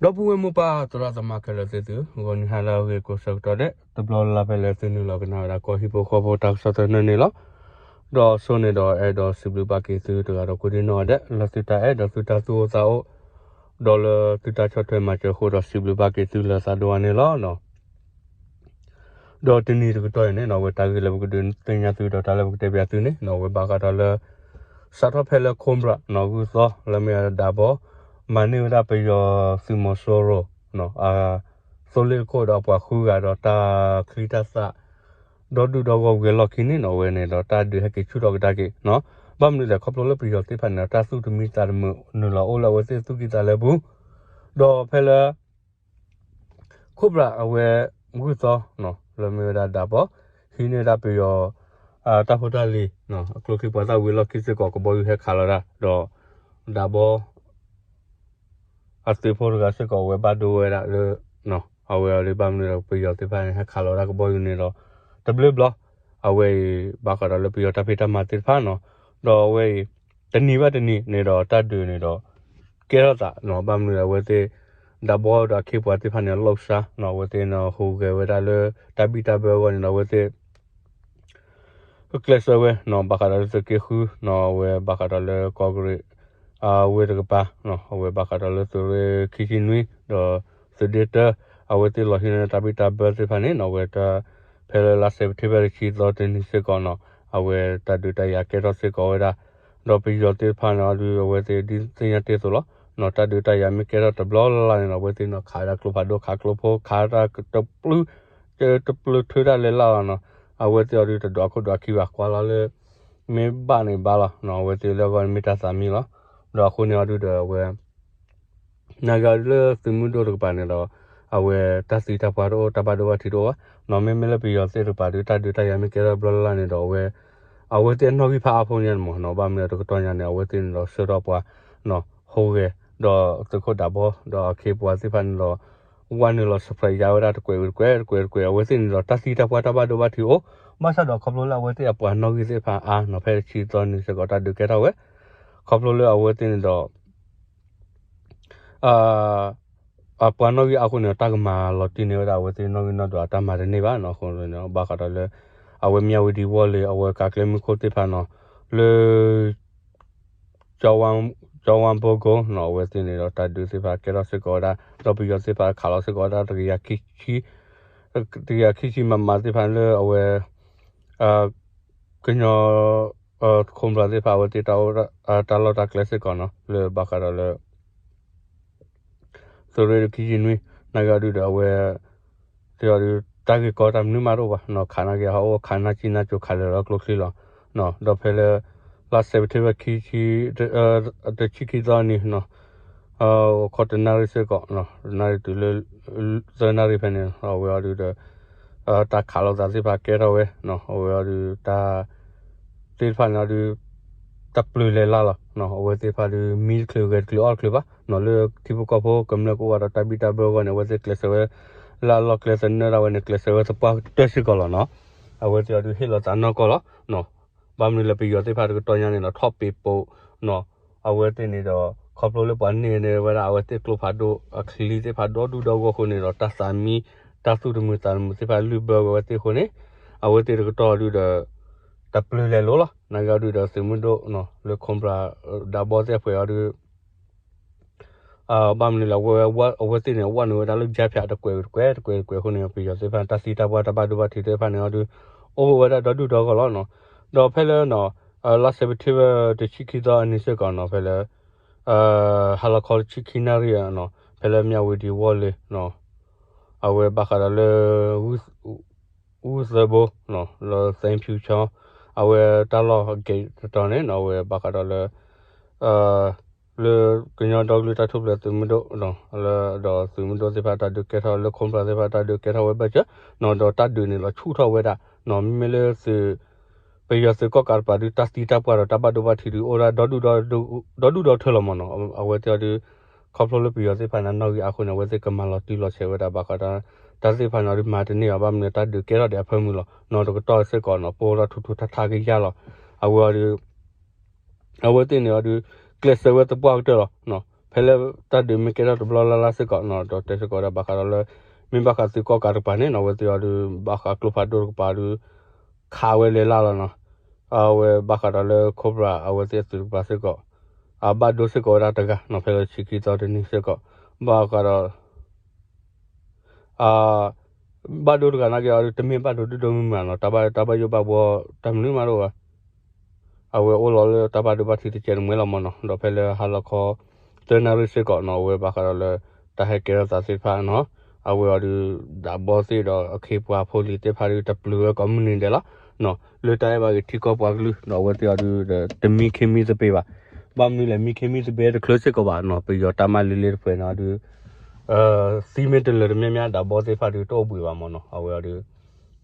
ဒီပုၢ်ဝဲၢ်မိၢ်ပၢ်သရၣ်သမါခဲလၢာ်သ့ၣ်သု, ဂီၤနံၤဟါလၢအဂ့ၤကိးဆၢကတီၢ်ဒဲး တဘျီလၢ်လၢ်ဖဲလၢသုနုာ်လီၤကနၣ်ဝဲဒၣ်ကီၢ်ဟံၣ်ဖိဃီဖိတၢ်ကစီၣ်သနၢၣ်န့ၣ်လီၤ. ဒီးအဆိန့ၣ်ဒီးအဲၣ်ဒိးစံးဘျုးဘၣ်က့ၤသုတဂၤဒီးကိးဒံနီၢ်ဂၤဒဲး လၢသုတၢ်အဲၣ်ဒီးသုတၢ်သူၣ်အိၣ်သးအိၣ် ဒီးလၢသုတၢ်ဆီၣ်ထွဲမၤစၢၤအဃိဒီးစံးဘျုးဘၣ်က့ၤသုလၢသးဒိၣ်အါန့ၣ်လီၤ. ဒီးတနံၤတကတီၢ်အံၤန့ၣ်နီၣ် အဝဲတၢ်ဂ့ၢ်လၢပကဒုးသ့ၣ်ညါသုဒီးတၢ်လၢပကတဲပၠးသုန့ၣ်နီၣ် အဝဲဘၣ်ဃးဒီးလၢ စးထီၣ်ဖဲလၢ Cobra နီၣ် ဂုၢ်သီလၢမ့ၢ်ဒၣ်ဘီ မၤန့ၢ်ဝဲဒၣ်ပယီၤသုးမီၤစိရိၤ အသိလ့ၣ်တခိၣ်ဒီးအပှၤဃုဂၤဒီးတၢ်ချံတၢ်သၣ် ဒီဒူၣ်ဒီဂီၢ်ဝံၤအလီၢ်ခံန့ၣ်နီၣ် အဝဲန့ၣ်ဒီးတၢ်ဒုးဟဲက့ၤဆူၣ်ထီၣ်ကဒါက့ၤနီၣ်. ဘၣ်မနုၤလဲၣ် ခီဖျိလၢပယီၤသ့ၣ်တဖၣ်န့ၣ်ဒီး တၢ်သူၣ်တမံသးတမုာ်နုာ်လီၤအိၣ်လၢအဝဲသ့ၣ်သူၣ်ကံၢ်သးလဲပူၤ ဒီးဖဲလၢ Cobra အဝဲ ဂုၢ်သီနီၣ် လၢမ့ၢ်ဝဲဒၣ်ဒးဘီ ဟံးန့ၢ်ဒၣ်ပယီၤ တၢ်ဖိတၢ်လံၤ အကျိချံပှၤသၣ်ဝံၤအလီၢ်ခံစ့ၢ်ကီး ကဘီယူၤဟဲခးလီၤဒၣ် ဒီး ဒးဘီ အသုးဖိတဂၤစ့ၢ်ကီး အဝဲဘၣ်ဒိဝဲဒၣ်လၢ အဝဲအီၤဒ်ဘၣ်မနုၤဒီး ပယီၤသ့ၣ်တဖၣ်န့ၣ် ဟဲခးလီၤဒၣ်ကဘီယူၤန့ၣ်ဒီး တဘျုးဘျီ အဝဲအံၤ ဘၣ်ဃးဒီးလၢပယီၤတၢ်ဖံးတၢ်မၤသ့ၣ်တဖၣ်နီၣ် ဒီးအဝဲအံၤ တနံၤဘၣ်တနံၤန့ၣ်ဒီး တၢ်ဒုးန့ၣ်ဒီး ကဲထီၣ်သးနီၣ် ဘၣ်မနုၤဒီးအဝဲသ့ၣ် ဒးဘီဒီးအခ့အပှၤသ့ၣ်တဖၣ်န့ၣ် အလီၢ်ကစၢ်နီၣ် အဝဲသ့ၣ်န့ၣ် ဟူးဂဲၤဝဲဒၣ်လၢ တၢ်ဘံၣ်တၢ်ဘၢအဂီၢ်န့ၣ်ဒီး အဝဲသ့ၣ် ကျဲးစၢးဝဲနီၣ် ဘၣ်ဃးဒီးလၢသုးက့ဃုနီၣ် အဝဲဘၣ်ဃးဒီးလၢကီၢ်ကရ့ၣ် အဝ့ၢ်တကပၤ အဝဲဘၣ်ဃးဒီးလၢသုးရ့ၣ်ခံဆံနွံ ဒီးသုးဒ့တၢ အဝဲသ့ၣ်လီၤဟံးန့ၢ်တၢ်ဘံၣ်တၢ်ဘၢသ့ၣ်တဖၣ်န့ၣ်နီၣ် အဝဲတၢ် ဖဲလၢလါစဲးပထ့ဘၢၣ်တဆံသီတနံၤစ့ၢ်ကီးနီၣ် အဝဲတၢ်ဒုးတၢ်ယၤကဲထီၣ်စ့ၢ်ကီးဝဲဒၣ် ဒီးပယီၤသ့ၣ်တဖၣ်န့ၣ်အီၤဒုး အဝဲသ့ၣ်ဒ်သ့ၣ်ညါတ့ၢ်အသိးလီၤနီၣ် တၢ်ဒုးတၢ်ယၤမ့ၢ်ကဲထီၣ်တဘျီလၢ်လၢ်န့ၣ်ဒီး အဝဲသ့ၣ်နီၣ် ခးဝဲဒၣ်ကျိဖးဒိၣ် ခးကျိဖိ ခးတၢ်တပျုၢ် တပျုၢ်ထုးတၢ်လဲၤလၢ်လီၤနီၣ် အဝဲသ့ၣ်အီၤဒုးတဒွးခိၣ်ဒွးခံဘၣ် ကွၢ်လီၤလၢ မ့ၢ်ဘၣ်န့ၣ်ဘၣ်လီၤနီၣ် အဝဲသ့ၣ်လၢအဂီၢ်န့ၣ်မ့ၢ်တၢ်သးမံလီၤ ဒီးအဃိန့ၣ်အီၤဒုးဒီးအဝဲ နာ်က့အီၤဒုးလၢသုးမုၢ်ဒိၣ်တကပၤန့ၣ်ဒီး အဝဲတၢ်သံတၢ်ပှၢ်တအိၣ် တၢ်ဘၣ်ဒိဘၣ်ထံးတအိၣ်ဘၣ်နီၣ် မ့မ့ၢ်လၢပယီၤသ့ၣ်တကပၤဒုး တၢ်ဒုးတၢ်ယၤမ့ၢ်ကဲထီၣ်တဘျီလၢ်လၢ်န့ၣ်ဒီး အဝဲ အဝဲသ့ၣ်အနီၣ်ဂံၢ်ဖးအါဖိန့ၣ်မ့ၢ်နီၣ် ဘၣ်မနုၤတကတီၢ်ညါန့ၣ် အဝဲသ့ၣ်န့ၣ်ဒီးဆှၢထီၣ်ပှၤနီၣ် ဟူးဂဲၤ ဒီးသုးခိၣ်ဒးဘီ ဒီးအခ့အပှၤသ့ၣ်တဖၣ်န့ၣ်ဒီး ဝဲနုာ်လီၤ surprise ယါဝဲဒၣ်တကွဲးဝံၤတကွဲး တကွဲးဝံၤတကွဲး အဝဲသ့ၣ်န့ၣ်ဒီး တၢ်သံတၢ်ပှၢ်တၢ်ဘၣ်ဒိဘၣ်ထံးအိၣ် ဘၣ်ဆၣ်ဒီးခီဖျိလၢအဝဲသ့ၣ်အပှၤနီၣ်ဂံၢ်သ့ၣ်တဖၣ်အါနီၣ် ဖဲတဆံသီနံၤစ့ၢ်ကီးတၢ်ဒုးကဲထီၣ်ဝဲ ခီဖျိလၢအဝဲသ့ၣ်န့ၣ်ဒီး အပှၤနီၣ်ဂံၢ်အါအဃိန့ၣ် တၢ်ကမၤလီၤတံၢ်န့ၢ်ဝဲဒၣ်အဝဲသ့ၣ်နီၣ်ဂံၢ်နီၣ်ဒွးအတၢ်မၤတန့ၢ်ဘၣ်နီၣ် အဃိန့ၣ် ဘၣ်ဃးဒီးလၢ အဝဲမၠၣ်ဝတံၤဝီၢ်လ့ၤ အဝဲကးကျဲမုၢ်ခိၣ်သ့ၣ်တဖၣ်နီၣ် လၢ ကၠီဝါဘိကိနီၣ် အဝဲသ့ၣ်န့ၣ်ဒီးတၢ်ဒုးသ့ၣ်တဖၣ်ကဲထီၣ်စ့ၢ်ကီးဝဲဒၣ် ဒီးပယီၤသ့ၣ်တဖၣ်ခးလီၤစ့ၢ်ကီးဝဲဒၣ် တကယၤခံဆံ တကယၤခံဆံမးမးသ့ၣ်တဖၣ်လၢအဝဲ ကညီ Cobra သ့ၣ်တဖၣ်အဝဲသ့ၣ် တၢ်လီၢ်တၢ်ကျဲစ့ၢ်ကီးနီၣ် လၢဘၣ်ဃးဒီးလၢ သုးရ့ၣ်ခံဆံနွံ နာ်က့အီၤဒုးဒီးအဝဲ သ့ၣ်အီၤဒုး တၢ်ဂ့ၢ်ကီတၢ်မနုၤမးတအိၣ်ဘၣ်နီၣ် ခးနာ်က့ဟီၣ်အိၣ် ခးနၢ်ကံနၢ်ကိၤ ခးလၢာ်လၢကျိချံလီၤ ဒီးဖဲလၢ လါစဲးပထ့ဘၢၣ်ခံဆံ တဆံခံသီနံၤနီၣ် ခီတနၣ်ရံၣ်စ့ၢ်ကီး တနၣ်ရံၣ်တုၤလၢ သၢနၣ်ရံၣ်ဖဲန့ၣ် အဝဲအီၤဒုးဒီး တၢ်ခးလိာ်သးသ့ၣ်တဖၣ်ကဲထီၣ်ဝဲ အဝဲအီၤဒုးတၢ် သ့ၣ်တဖၣ်န့ၣ်အီၤဒုး တပျုၤလဲၤလၢ်လီၤ အဝဲသ့ၣ်တဖၣ်ဒုး မံတချုးဂဲၤတချုးအီၣ်တချုးဘၣ် လၢထံဖိကီၢ်ဖိကမျၢၢ်ကအိၣ်ဘၣ်ဒီးတၢ်ဘံၣ်တၢ်ဘၢအဂီၢ်န့ၣ် အဝဲသ့ၣ်ကျဲးစၢးဝဲ လၢအလီၢ်ကျဲသနၢၣ်ဒၣ်ဝဲန့ၣ် ကျဲးစၢးဝဲသပှၢ်ကတၢၢ်စ့ၢ်ကီးလီၤနီၣ် အဝဲသ့ၣ်အီၤဒုးဟ့ၣ်လီၤသးနီၢ်ကီၢ်လီၤ ဘၣ်မနုၤလၢပယီၤသ့ၣ်တဖၣ်တကတီၢ်ညါန့ၣ်ဒီး ထီၣ်ပ့းပိာ်နီၣ် အဝဲသ့ၣ်န့ၣ်ဒီး ခီဖျိလၢပှၤန့ၢ်န့ၢ်ဝဲဒၣ်အဝဲသ့ၣ်ကျိဖးဒိၣ် အချံသ့ၣ်တဖၣ်ဒီဒူၣ်ဒီဂီၢ်အဃိန့ၣ်ဒီး တၢ်သးမံ တၢ်သူၣ်တမုာ်သးတမုာ်သ့ၣ်တဖၣ်လုၢ်ဘၢဝဲအဝဲသ့ၣ်အဃိန့ၣ် အဝဲသ့ၣ်တကတီၢ်အီၤဒုးဒီး တပျုၤလဲၤလိာ်လီၤ နာ်က့အီၤဒုးဒီးသုးမုၢ်ဒိၣ် လၢ Cobra ဒးဘီသ့ၣ်အပှဲၤအီၤဒုး ဘၣ်မနုၤလဲၣ် အဝဲသ့ၣ်န့ၣ် ဝဲနုာ်ဝဲဒၣ်လၢ ကြားဖြတ် တကွဲးတကွဲး တကွဲးတကွဲးအဃိန့ၣ် ပယီၤသ့ၣ်တဖၣ်န့ၣ် တၢ်သံတၢ်ပှၢ်တၢ်ဘၣ်ဒိဘၣ်ထံးသ့ၣ်တဖၣ်န့ၣ်အီၤဒုး အိၣ်ဝဲဒၣ်ဒီဒူၣ်ဒီဂီၢ်လီၤနီၣ် ဒီးဖဲလၢ လါစဲးပထ့ဘၢၣ်တဆံခံသီအနံၤစ့ၢ်ကီးနီၣ် ဖဲလၢ ဟါလီၤခီတဆံခံနၣ်ရံၣ်နီၣ် ဖဲလၢမၠၣ်ဝတံၤဝီၢ်လ့ၤ အဝဲဘၣ်ဃးဒီးလၢ ဂုၢ်သၢဘိ လၢ သဲဖၠူၣ်ချီ အဝဲတၢ်လီၢ်ဂဲၤတတီၤန့ၣ်နီၣ် အဝဲဘၣ်ဃးဒီးလၢ လၢကညီဒီကလုာ်တၢ်ထူၣ်ဖျဲးသုးမုၢ်ဒိၣ် လၢဒီးသုးမုၢ်ဒိၣ်သ့ၣ်တဖၣ်တၢ်ဒုးကဲထီၣ် လၢ Cobra သ့ၣ်တဖၣ်တၢ်ဒုးကဲထီၣ်ဝဲဘၣ်စၢၤ ဒီးတၢ်ဒုးန့ၣ်လီၤဆူၣ်ထီၣ်ဝဲဒၣ် မ့မ့ၢ်လၢသုး ပယီၤသုးကီၣ်ကးတပၤဒုး တၢ်သံတၢ်ပှၢ်ဒီးတၢ်ဘၣ်ဒိဘၣ်ထံးဒုးအိၣ်ဒၣ် ဒီဒူၣ်ဒီထၢလီၤမ့ၢ်နီၣ် အဝဲသ့ၣ်အီၤဒုး ခီဖျိလၢပယီၤသ့ၣ်တဖၣ်န့ၣ် နီၣ်ဂံၢ်အါအဃိန့ၣ် အဝဲသ့ၣ်ကမၤလီၤတံၢ်လီၤဆဲးဝဲဒၣ်ဘၣ်ဃးဒီး တၢ်သ့ၣ်တဖၣ်န့ၣ်အီၤဒုးမၤတန့ၢ်ဘၣ် ဘၣ်မနုၤတၢ်ဒုးကဲထီၣ်ဒံးအဖၢမုၢ်လီၤ နီၣ်တကတီၢ်စ့ၢ်ကီးနီၣ် ပအိၣ်ထီၣ်ထူထူထါထါကယၢ်လီၤ အဝဲအီၤဒုး အဝဲသ့ၣ်န့ၣ်အီၤဒုး ကျဲးစၢးဝဲသပှၢ်ကတၢၢ်လီၤ ဖဲလၢတၢ်ဒုးမ့ၢ်ကဲထီၣ်တဘျီလၢ်လၢ်စ့ၢ်ကီးနီၤ ဒီးတဲစ့ၢ်ကီးဝဲဒၣ်ဘၣ်ဃးဒီးလၢ မ့ၢ်ဘၣ်ဃးသုးကီၣ်ကးတကပၤန့ၣ်နီၤ အဝဲသ့ၣ်အီၤဒုး ဘၣ်ဃးကျိဖးဒိၣ်တကပၤဒုး ခးဝဲလဲၤလၢ်လီၤနီၤ. အဝဲဘၣ်ဃးဒီးလၢ Cobra အဝဲသ့ၣ်အသုးတကပၤစ့ၢ်ကီး အဘၣ်ဒိစ့ၢ်ကီးဝဲဒၣ်တဂၤနီၤ ဖဲလၢဆံခံသီတနံၤစ့ၢ်ကီး ဘၣ်ဃးဒီး ဘၣ်ဒိတဂၤနာ်က့အီၤဒုး တမ့ၢ်ဘၣ်ဒိဒုၣ်ဒိၣ်မုၢ်မုၢ်နီၤ တၢ်ဘၣ်ယိၣ်ဘၣ်ဘှီတၢ်မနုၤမးတအိၣ်ဘၣ်. အဝဲအိၣ်လီၤလၢတၢ်ဘၣ်ဒိဘၣ်ထံးတစဲးတမှဲလီၤမးနီၤ ဒီးဖဲလၢဟါလီၤခီ သၢနၣ်ရံၣ်စ့ၢ်ကီးနီၤ အဝဲဘၣ်ဃးဒီးလၢ တၢ်ဟဲကဲထီၣ်သးသ့ၣ်တဖၣ်နီၤ အဝဲအီၤဒုး ဒၣ်ဘီသ့ၣ်ဒီးအခ့အပှၤဖိလံၤသ့ၣ်တဖၣ်ဒုး တပျုာ်ဝဲကိးမုၢ်နံၤဒဲးလီၤနီၤ လၢတၢ်အဲၣ်ဘၣ်ဂ့ၤထံကီၢ်ပှၤကလုာ်နီၤ အဝဲသ့ၣ်အီၤဒုး တမံခ့မံသပ့ၤဘၣ်. ဘၣ်မနုၤလဲၣ် မံခ့မံသပ့ၤတချုးစ့ၢ်ကီးဘၣ်နီၤ ပယီၤတၢ်မၤလ့လ့တဖုန့ၣ်အီၤဒုး သံမ့ၢ်တလၢာ်တမ့ၢ်မ့ၢ် ဒၣ်ဘီသ့ၣ်တဖၣ်ဒုး တအိၣ်ဘှံးဘၣ်မးနီၤ အဝဲအီၤဒုး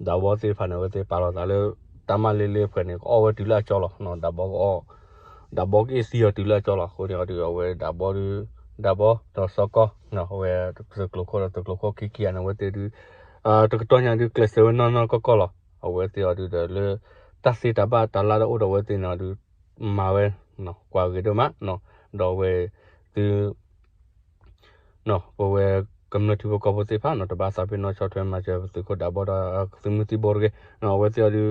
ဒၣ်ဘီသ့ၣ်တဖၣ်န့ၣ် အဝဲသ့ၣ်ပာ်လီၤသးလၢ တၢ်မၤလ့လ့တဖုန့ၣ် ကအီၣ်ဝဲတုၤလၢအကၠီလီၤ ဒၣ်ဘီကအီၣ် ဒၣ်ဘီကအ့ၣ်သံအီၤတုၤလၢအကၠီလီၤ အဃိန့ၣ်အီၤဒုး အဝဲဒၣ်ဘီဒုး ဒၣ်ဘီဒီးစီၤကီ အဝဲ သုးကျိၤခိၣ်ဒီးသုးကျိၤခိၣ်ခံခံဂၤန့ၣ် အဝဲသ့ၣ်ဒုး တကတီၢ်ညါဒုး ကျဲးစၢးဝဲနီၢ်နီၢ်ကီၢ်ကီၢ်လီၤ အဝဲသ့ၣ်အီၤဒုးဒီးလၢ တၢ်သ့တၢ်ဘၣ်တၢ်လၢအိၣ်ဒီးအဝဲသ့ၣ်န့ၣ်အီၤဒုး မၤဝဲ ကွၢ်ဂ့ၤဒိၣ်မး ဒီးအဝဲ သု ပဝဲကမျၢၢ်ထံဖိကီၢ်ဖိသ့ၣ်တဖၣ်နီၤ တဘၣ်သးပ့ၤနီၣ်ဆီၣ်ထွဲမၤစၢၤပသုးခိၣ်ဒၣ်ဘီဒီးသုးမုၢ်သံၣ်ဘိတဂ့ၤနီၤ အဝဲသ့ၣ်အီၤဒုး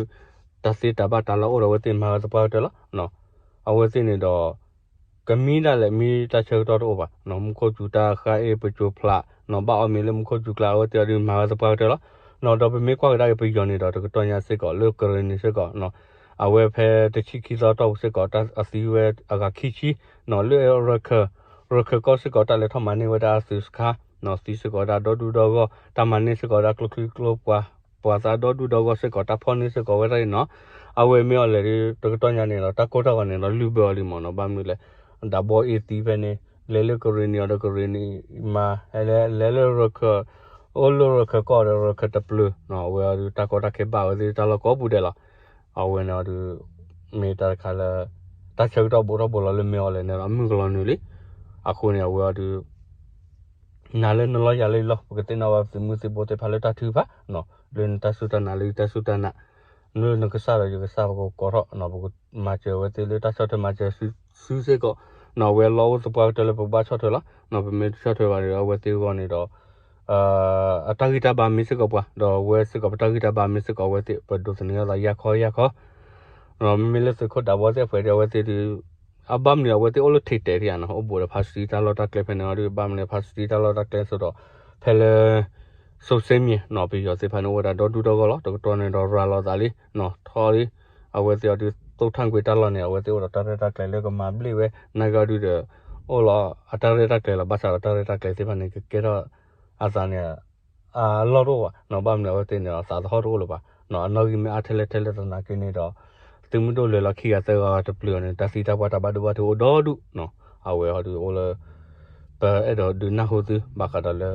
တၢ်သ့တၢ်ဘၣ်တၢ်လၢအိၣ်ဒီးအဝဲသ့ၣ်မၤဝဲသပှၢ်ကတၢၢ်လီၤနီၤ အဝဲသ့ၣ်န့ၣ်ဒီး ကမံဒၣ်လဲာ်မံတၢ်ဆၢကတီၢ်တအိၣ်ဘၣ်နီၤ မူခိၣ်စူၤတၢ်ဃါအ့ၣ်ပစိၤဖျးနီၤ ဘၣ်အီၣ်မ့ၤလၢမူခိၣ်စူၤကျါ အဝဲသ့ၣ်အီၤဒုးမၤဝဲသပှၢ်ကတၢၢ်လီၤနီၤ ဒီးပမ့ၢ်ကွၢ်ကဒါက့ၤပယီၤန့ၣ်ဒီး တကတီၢ်ညါစ့ၢ်ကီးလၢကရ့ၣ်နံၤစ့ၢ်ကီးနီၤ အဝဲဖဲတဆံခံသီတီၢ်ပူၤစ့ၢ်ကီး အသံဝဲအဂၤခံဆံနီၤ လၢရခၢၣ် ရခၢၣ်ကီၢ်စ့ၢ်ကီး တၢ်လဲၤထီၣ်မၤန့ၢ်ဝဲဒၣ်အသုးစခါနီၤ သံစ့ၢ်ကီးဝဲဒၣ်ဒီဒူၣ်ဒီဂီၢ် တၢ်မၤန့ၢ်စ့ၢ်ကီးဝဲဒၣ်ကျိချံကျိပှၤ ပှၤသးဒီဒူၣ်ဒီဂီၢ်စ့ၢ်ကီး တၢ်ဖီၣ်န့ၢ်စ့ၢ်ကီးဝဲဒၣ်အံၤနီၤ အဝဲမ့ၢ်အီၤလဲၣ်ဒုး တကတီၢ်ညါန့ၣ်ဒီး တၢ်ကိၢ်တၢ်ဂီၤန့ၣ်ဒီး လုၢ်ဘၢအီၤလံမးနီၤ ဘၣ်မနုၤလဲၣ် ဒၣ်ဘီအ့ၣ်သံဖဲန့ၣ် လဲၤလၢကရ့ၣ်နံၤအီၤဒီးကရ့ၣ်နံၤမၤ လဲၤလၢရခၢၣ် အိၣ်လၢရခၢၣ်ကီၢ်ဒီးရခၢၣ်တပျုာ်နီၤ အဝဲအီၤဒုး တၢ်ကီတၢ်ခဲဘၣ်ဝဲသ့ၣ်တၢ်လီၢ်ကိးပူၤဒဲးလီၤ အဝဲန့ၣ်အီၤဒုး မ့ၢ်တၢ်တခါလၢ တၢ်ဆၢကတီၢ်ဘူးထီၣ်ဘူးလီၤလၢမ့ၢ်အီၤလဲၣ်န့ၣ်ဒီး အမုၢ်ကလီၤနုာ်လံ အဃိန့ၣ် အဝဲအီၤဒုး နၤလၢနလီၢ်ယၤလၢယလီၢ် ပကသ့ၣ်နီၣ်ဘၣ်သုးမုၢ်သံၣ်ဘိသ့ၣ်တဖၣ်လၢတၢ်ထုကဖၣ်နီၤ လၢနတၢ်စူၢ်တၢ်နာ်လၢယတၢ်စူၢ်တၢ်နာ် လၢနကစၢ်ဒီးယကစၢ် ပကကိးထီၣ်နီၤ ပကမၤစၢၤဝဲသ့ၣ်လၢတၢ်ဆီၣ်ထွဲမၤစၢၤစုစ့ၢ်ကီးနီၤ အဝဲလီၢ်အိၣ်သပှၢ်ကတၢၢ်လၢပကဘၣ်ဆီၣ်ထွဲလီၤနီၤ ပမ့ၢ်တဆီၣ်ထွဲဘၣ်ဒီး အဝဲသ့ၣ်အဂီၢ်န့ၣ်ဒီး အတၢ်ဂံၢ်တၢ်ဘါမ့ၢ်စ့ၢ်ကီးပှၤ ဒီးအဝဲစ့ၢ်ကီးပတၢ်ဂံၢ်တၢ်ဘါမ့ၢ်စ့ၢ်ကီးအဝဲသ့ၣ် ပဒိးသန့ၤအသးယၢ်ခီယၢ်ခီ မ့မ့ၢ်လၢသုးခိၣ်ဒၣ်ဘီသ့ၣ်အပှဲၤဒီး အဝဲသ့ၣ်ဒုး အဘၣ်မနုၤအဝဲသ့ၣ်အိၣ်လၢထံးတဲာ်ထံးဧါနီၤ အိၣ်ဘူးဒီးဖါစတံတၢ်လီၢ်တၢ်ကျဲဖဲန့ၣ်အီၤဒုး ဘၣ်မနုၤဖါစတံတၢ်လီၢ်တၢ်ကျဲအသိးဒီး ဖဲလၢ စိစ့မံၤနီၤ ပယီၤသ့ၣ်တဖၣ်န့ၣ် အိၣ်ဝဲဒၣ်ဒီဒူၣ်ဒီဂီၢ်လီၤ တကတီၢ်န့ၣ်ဒီးရၤလီၤသးလံနီၤ ထီလံ အဝဲသ့ၣ်အီၤဒုး သိၣ်ထၣ်ကွံာ်တၢ်လီၢ်န့ၣ် အဝဲသ့ၣ်အိၣ်ဒီးတၢ်ရဲၣ်တၢ်ကျဲၤလၢကမၤဘျ့ၣ်ဝဲ နာ်က့အီၤဒုးဒီး အိၣ်လီၤအတၢ်ရဲၣ်တၢ်ကျဲၤလီၤ ဘၣ်ဆၣ်ဒီးတၢ်ရဲၣ်တၢ်ကျဲၤသ့ၣ်တဖၣ်န့ၣ် ကကဲထီၣ်အသးန့ၣ် အလီၢ်တအိၣ်ဘၣ်နီၤ ဘၣ်မနုၤအဝဲသ့ၣ်န့ၣ်ဒီး သးသဟီၣ်တအိၣ်လၢၤဘၣ်နီၤ အနီၣ်ဂံၢ်မ့ၢ်အါထဲလဲၣ်ထဲလဲၣ်သနာ်က့န့ၣ်ဒီး သုးမုၢ်ဒိၣ်လဲၤလီၤခံဂၤသၢဂၤတပျုာ်အီၤန့ၣ် တၢ်သံတၢ်ပှၢ်တၢ်ဘၣ်ဒိဘၣ်ထံးအိၣ်ဒီဒူၣ်နီၤ အဝဲအီၤဒုးအိၣ်လၢ ပအဲၣ်ဒိးဒုးနၢ်ဟူသုဘၣ်ဃးဒီးလၢ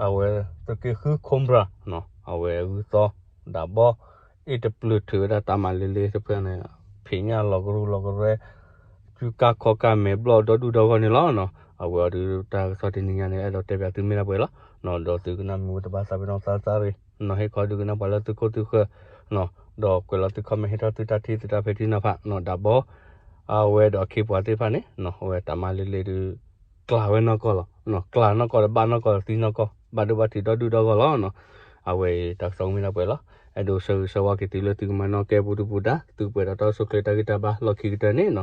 အဝဲသုးက့ဃု Cobra နီၤ အဝဲဂုၢ်သီ ဒၣ်ဘီ အ့ၣ်တပျုာ်ထုးဝဲဒၣ်တၢ်မၤလ့လ့တဖုန့ၣ် ဖံးညၣ်လီၤကရူၢ်လီၤကရဲ ကူကၢ်ခီကၢ်မဲာ်ဘျီၣ်ဒီဒူၣ်ဒီဂီၢ်န့ၣ်လီၤ. အဝဲအီၤဒုးတၢ်ကစီၣ်တနံၤညါန့ၣ် အဲၣ်ဒိးတဲပၠးသုမ့ၢ်ဒၣ်ပှဲၤလီၤ. ဒီးသုကနၣ်မ့ၢ်ဝဲတဘၣ်သးပ့ၤနီၣ်သးစၢ်ရ့ၣ် နီၤဟ့ၣ်ခီဒုးကနၣ်ပှၤလၢသုခိၣ်သုဃၢၤ ဒီးကွဲးလီၤသု comment ဟ့ၣ်ထီၣ်သုတၢ်ထံၣ်သုတၢ်ဖဲထံနီၤဖးနီၤ ဒၣ်ဘီ အဝဲဒီးအခ့အပှၤသ့ၣ်တဖၣ်န့ၣ် အဝဲတၢ်မၤလ့လ့ဒုး ကျၢ်ဝဲနီၢ်ကီၢ်လီၤ. ကျၢ်နီၢ်ကီၢ်ဒီးဘၣ်နီၢ်ကီၢ်သံနီၢ်ကီၢ် ဘၣ်ဒိဘၣ်ထံးဒီဒူၣ်ဒီဂီၢ်လီၤ. အဝဲအံၤတၢ်ကစီၣ်မ့ၢ်ဒၣ်ပှဲၤလီၤ. အဲၣ်ဒိးဆၢဂ့ၤဆၢဝါက့ၤသုလၢသုကမၤနီၣ်ကဲပူၤဒုပူၤဒါ သုကပှဲၤဒီးတၢ်အိၣ်ဆူၣ်အိၣ်ချ့တၢ်ဂံၢ်တၢ်ဘါလီၢ်ခံကတၢၢ်န့ၣ်နီၤ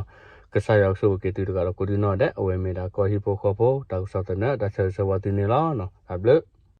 ကစၢ်ယွၤကဆိၣ်ဂ့ၤက့ၤသုတဂၤဒီးကိးဒုနီၢ်ဒဲး အဝဲမ့ၢ်ဒၣ်ကီၢ်ဟံၣ်ဖိဃီဖိ တၢ်ကစီၣ်သနၢၣ် တၢ်ဆၢဂ့ၤဆၢဝါသုန့ၣ်လီၤ. တၢ်ဘျုး